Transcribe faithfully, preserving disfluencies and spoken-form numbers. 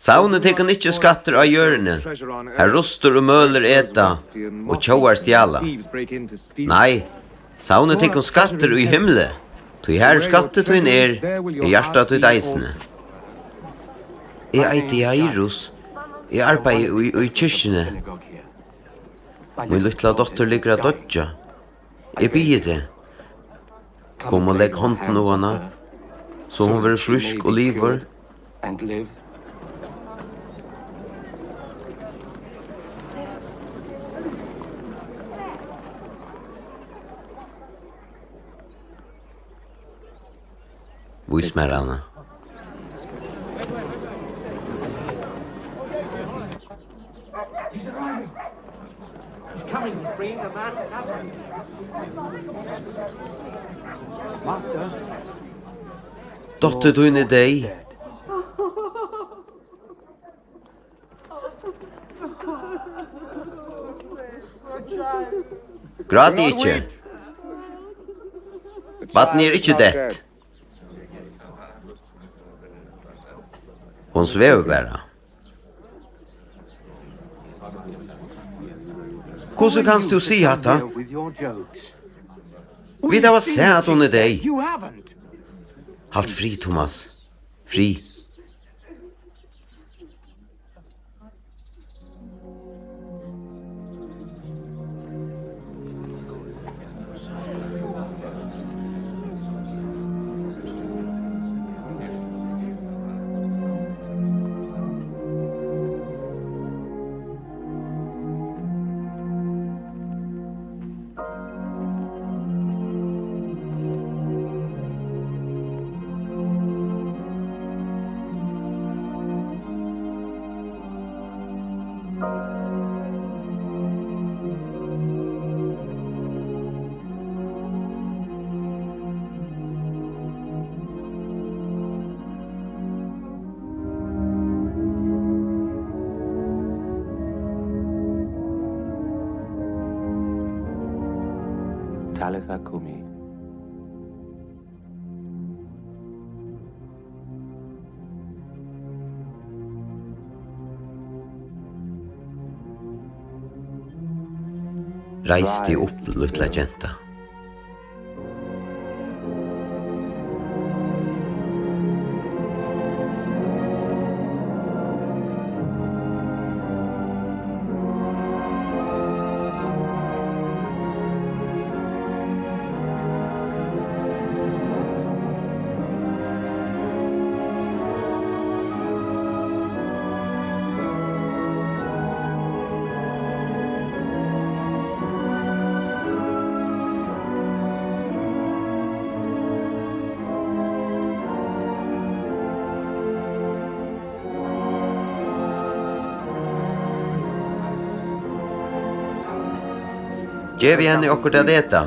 Savnið tykkum ikki skattir á jørðini, har rustur og mølir eta og tjóvar stjala. Nei, savnið tykkum skattir í himli, tí har skattur tín er, er hjarta títt eisini. Eg eiti Jairus. Eg arbeiði í, í kirkjuni. Mín lítla dóttir liggur at doyggja. Eg biði teg. Kom og legg hondina á hana, so hon verður frísk og livur. Vís mær hana. He's coming, he's bringing the man to Nazareth. Master. Dóttir tín er deyð. Grátið ikki. Barnið er ikki deytt. Hon svevur bara. Hvussu kanst tú siga hatta? Vit hava sæð, at hon er deyð. Halt frið, Thomas. Frið. Talitha Kumi. Reis teg upp, lítla genta. Gevið henni okkurt at eta.